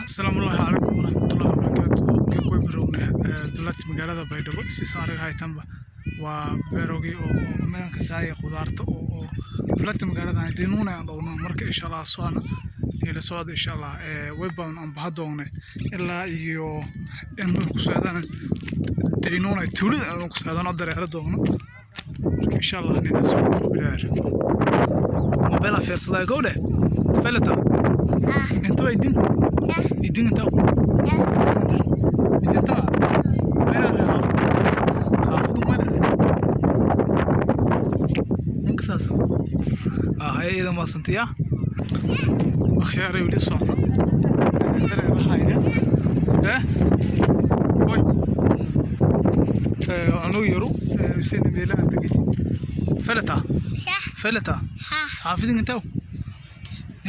Asalaamu calaykum waraxmatullaahi wabarakaatu. Geek way barowne duleedka magaalada Baydhabo. Si saaray haytanba waa beerogii oo meelka saaya khudaarta oo duleedka magaalada aan dinuuna aan dhowno. Marka insha Allah socona ila socda insha Allah way baan aan bahadoone ilaa iyo in ku socdaan dinuuna tuulada aan ku socdaan oo dareero doogno. Marka insha Allah nila socdo bilaar mobile fiirsadaa gowdhe felata intuu idin idin inta idin ta meel xaafadu meel ninka saas ah hay ida maasantiya akhyaaray weli socno dareerahayna oy anuu yaru usina meelaha tagay felata felata xaafidin inta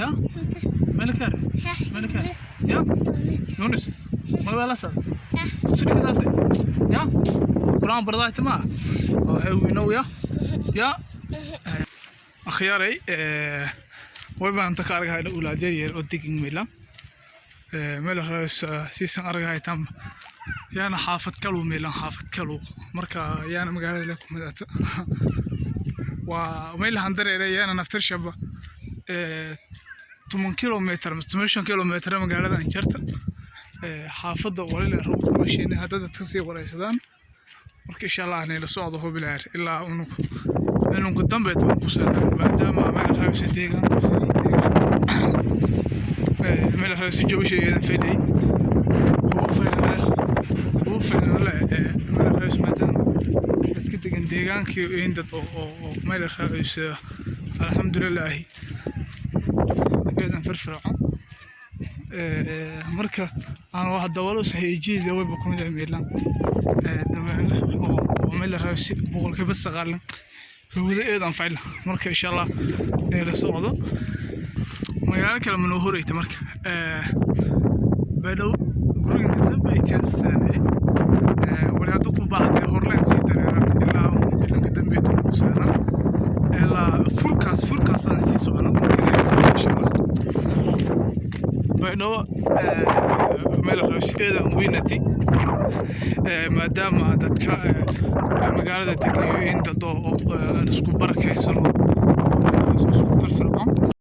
ya melkar melkar ya Yunus ma balasa tusiri ya quraan bardaayta ma oo ya ya akhyaaray way baan ta ka argahayna ulaadya yar oo degin meela meel rays siisan argahaytam yaana xaafad kalu meelan xaafad kalu. Marka yaana magaalada la kumadata waa meel han dareere yaana naftar shaba 10 kilometer mise 15 kilometer magaalada jarta xaafadda walila rabo mashiina hadda dadka sii wareysadaan. Marka insha Allah nila socdo hubilaar ilaa unu inuu dambeeto ku socdo maadaama meel raabsi deegaan meel raabsi joogshay eedan fadhi ugu fadhi meel raabsi maadaama dadka degan deegaankii in dad oo meel raabsi alxamdulillah eedan firfircoon. Marka aan wax dawalo saxiijiyada way ku mid meelan dabeele oo meel raabsi 90% hawada eedan fayla. Marka insha Allah la socdo magaalo kale ma noo horeyta. Marka Baydhabo guriga dambe ay wali hadda ku baacday horleen sii dareeran ilaa ilanka dambeeta ku saaran ilaa furkaas aan sii socono. Marka la socdo insha Allah Baydhabo meel raabsi eedan weynati maadaama dadka magaalada degan in dad oo isku barakaysan oo isku firfircoon.